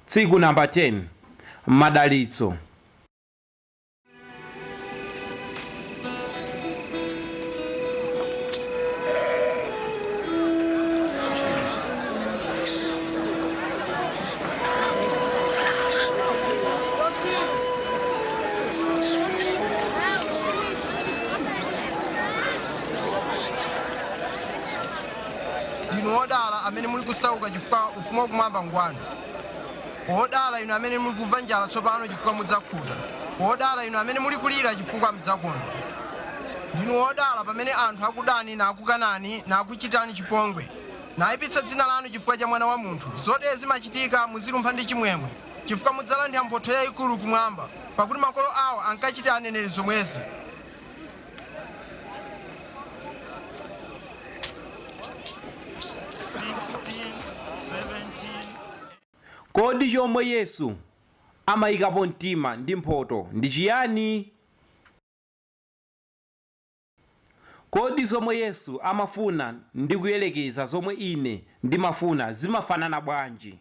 Tsiku namba 10 Madalitso. Ndinu odala amene muli kusauka chifukwa ufumu wakumwamba ngwanu. Odala inu amene muli kumva njala tsopano chifukwa mudzakhuta. Odala inu amene muli kulira chifukwa mudzakondwa. Ndinu odala pamene anthu akudani nakukanani nakuchitani chipongwe, nayipitsa dzina lanu chifukwa cha Mwana wa Munthu. Zotere zimachitika muzilumpha ndi chimwemwe, chifukwa mudzalandira mphotho yayikulu kumwamba, pakuti makolo awo ankachita aneneri zomwezi. Kodi chomwe Yesu amayikapo mtima ndi mphoto ndi chiyani? Kodi zomwe Yesu amafuna ndi kuyelekeza zomwe ine ndimafuna zimafanana bwanji?